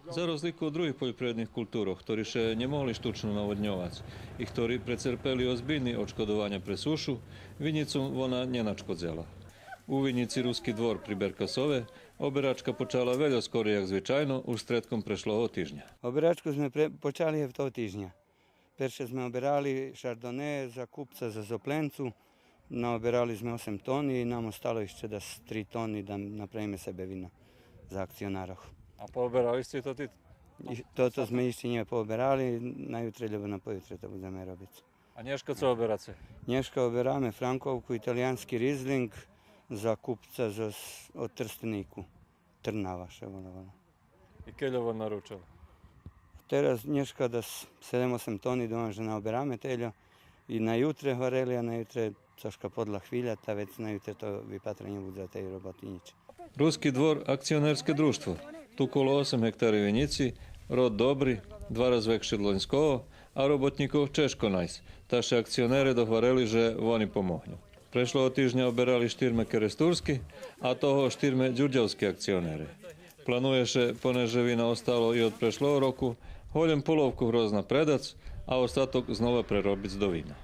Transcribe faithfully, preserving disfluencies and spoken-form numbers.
За розлику од других польопривредних културох, хтори ше нє могли штучно наводньовац и хтори прецерпели озбильни одшкодованя пре сушу, винїцом вона нє нашкодзела. У винїци Руски двор при Беркасове оберачка почала вельо скорей як звичайно, уж штредком прешлого тижня. Оберачку зме пре-, почали гевтого тижня. Перше зме оберали шардоне за купца за Зопленцу, наоберали зме осем тони и нам остало ище дас три тони да направиме себе вина за акционарох. А пооберали сце тото? И тото зме ище нє пооберали, на ютре, лєбо на поютре то будземе робиц. А нєшка цо обераце? Нєшка обераме Франковку, италиянски ризлинґ за купца з, од Трстенику. Трнава ше волала. И кельо вон наручел? Тераз нєшка дас седем-осем тони, думам же наобераме тельо. И на ютре гварели, а на ютре цошка подла хвиля, та вец на ютре то випатрене будзе, тей роботи нїч. Руски двор акционерске дружтво. Ту коло осем гектари винїци, род добри, два раз векши од лоньского, а роботнїкох чежко найсц. Та ше акционере догварели же вони помогню. Прешлого тижня оберали штирме керестурски, а того штирме дюрдьовски акционере. Планує ше, понеже вина остало и од прешлого року, голєм половку грозна предац, а остаток знова преробиц до вина.